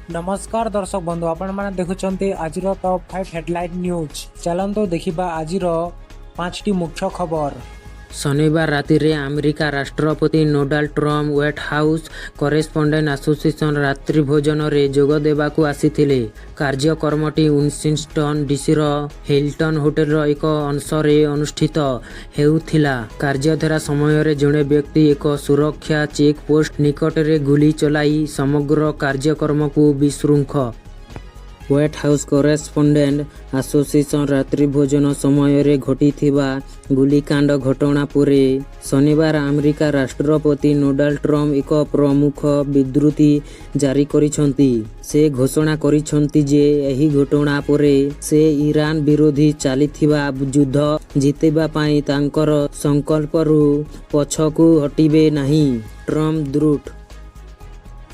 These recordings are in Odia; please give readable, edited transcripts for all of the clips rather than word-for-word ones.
ନମସ୍କାର ଦର୍ଶକ ବନ୍ଧୁ, ଆପଣମାନେ ଦେଖୁଛନ୍ତି ଆଜିର ଟପ୍ 5 ହେଡ଼ଲାଇନ୍ ନ୍ୟୁଜ୍। ଚାଲନ୍ତୁ ଦେଖିବା ଆଜିର ପାଞ୍ଚଟି ମୁଖ୍ୟ ଖବର। ଶନିବାର ରାତିରେ ଆମେରିକା ରାଷ୍ଟ୍ରପତି Donald Trump White House Correspondent Association ରାତ୍ରିଭୋଜନରେ ଯୋଗ ଦେବାକୁ ଆସିଥିଲେ। କାର୍ଯ୍ୟକ୍ରମଟି ୱାଶିଂଟନ ଡିସିର ହିଲଟନ୍ ହୋଟେଲର ଏକ ଅଂଶରେ ଅନୁଷ୍ଠିତ ହେଉଥିଲା। କାର୍ଯ୍ୟଧାରା ସମୟରେ ଜଣେ ବ୍ୟକ୍ତି ଏକ ସୁରକ୍ଷା ଚେକ୍ ପୋଷ୍ଟ ନିକଟରେ ଗୁଳି ଚଳାଇ ସମଗ୍ର କାର୍ଯ୍ୟକ୍ରମକୁ ବିଶୃଙ୍ଖ ହ୍ୱାଇଟ୍ ହାଉସ୍ କରେସ୍ପଣ୍ଡେଣ୍ଟ ଆସୋସିଏସନ୍ ରାତ୍ରିଭୋଜନ ସମୟରେ ଘଟିଥିବା ଗୁଳିକାଣ୍ଡ ଘଟଣା ପରେ ଶନିବାର ଆମେରିକା ରାଷ୍ଟ୍ରପତି ଡୋନାଲ୍ଡ ଟ୍ରମ୍ପ ଏକ ପ୍ରମୁଖ ବିବୃତି ଜାରି କରିଛନ୍ତି। ସେ ଘୋଷଣା କରିଛନ୍ତି ଯେ ଏହି ଘଟଣା ପରେ ସେ ଇରାନ ବିରୋଧୀ ଚାଲିଥିବା ଯୁଦ୍ଧ ଜିତିବା ପାଇଁ ତାଙ୍କର ସଂକଳ୍ପରୁ ପଛକୁ ହଟିବେ ନାହିଁ। ଟ୍ରମ୍ପ ଦୃଢ଼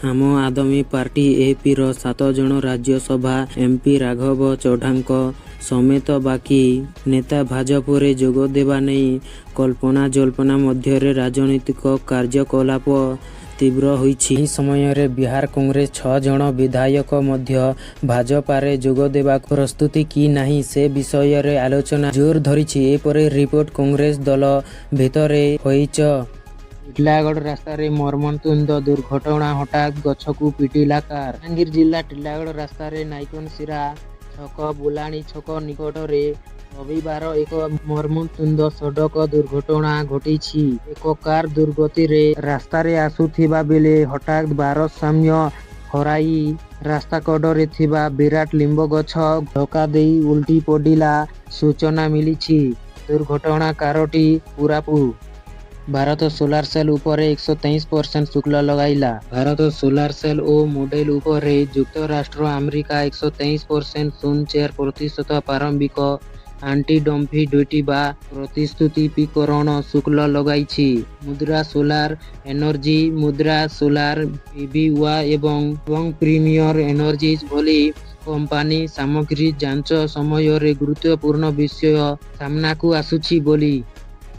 ଆମ ଆଦମୀ ପାର୍ଟି ଏଏପିର ସାତ ଜଣ ରାଜ୍ୟସଭା ଏମପି ରାଘବ ଚଢ଼ାଙ୍କ ସମେତ ବାକି ନେତା ଭାଜପାରେ ଯୋଗଦେବା ନେଇ କଳ୍ପନାଜଳ୍ପନା ମଧ୍ୟରେ ରାଜନୈତିକ କାର୍ଯ୍ୟକଳାପ ତୀବ୍ର ହୋଇଛି। ଏହି ସମୟରେ ବିହାର କଂଗ୍ରେସ ଛଅ ଜଣ ବିଧାୟକ ମଧ୍ୟ ଭାଜପାରେ ଯୋଗଦେବାକୁ ପ୍ରସ୍ତୁତ କି ନାହିଁ, ସେ ବିଷୟରେ ଆଲୋଚନା ଜୋର ଧରିଛି। ଏପରି ରିପୋର୍ଟ କଂଗ୍ରେସ ଦଳ ଭିତରେ ହଇଚଇ। ଟିଟିଲାଗଡ଼ ରାସ୍ତାରେ ମର୍ମନ୍ତୁଦ ଦୁର୍ଘଟଣା, ହଠାତ୍ ଗଛକୁ ପିଟିଲା କାର। ବଲାଙ୍ଗୀର ଜିଲ୍ଲା ଟିଟିଲାଗଡ଼ ରାସ୍ତାରେ ନାଇକନସିରା ଛକ ବୁଲାଣି ଛକ ନିକଟରେ ରବିବାର ଏକ ମର୍ମନ୍ତୁଦ ସଡ଼କ ଦୁର୍ଘଟଣା ଘଟିଛି। ଏକ କାର ଦ୍ରୁତଗତିରେ ରାସ୍ତାରେ ଆସୁଥିବା ବେଳେ ହଠାତ୍ ଭାରସାମ୍ୟ ହରାଇ ରାସ୍ତା କଡ଼ରେ ଥିବା ବିରାଟ ଲିମ୍ବ ଗଛ ଧକ୍କା ଦେଇ ଓଲଟି ପଡ଼ିଲା ସୂଚନା ମିଳିଛି। ଦୁର୍ଘଟଣା କାରଟି ପୁରାପୁ ଭାରତ ସୋଲାର ସେଲ୍ ଉପରେ 123% ଶୁଳ୍କ ଲଗାଇଲା। ଭାରତ ସୋଲାର ସେଲ୍ ଓ ମଡ୍ୟୁଲ ଉପରେ ଯୁକ୍ତରାଷ୍ଟ୍ର ଆମେରିକା 123.04% ପ୍ରାରମ୍ଭିକ ଆଣ୍ଟି-ଡମ୍ପିଂ ଡ୍ୟୁଟି ବା ପ୍ରତିସ୍ଥାପୀକରଣ ଶୁଳ୍କ ଲଗାଇଛି। ମୁଦ୍ରା ସୋଲାର ଏନର୍ଜି, ମୁଦ୍ରା ସୋଲାର ପିଭି ଏବଂ ପ୍ରିମିୟର ଏନର୍ଜିଜ୍ ଭଳି କମ୍ପାନୀ ସାମଗ୍ରୀ ଯାଞ୍ଚ ସମୟରେ ଗୁରୁତ୍ୱପୂର୍ଣ୍ଣ ବିଷୟ ସାମ୍ନାକୁ ଆସୁଛି ବୋଲି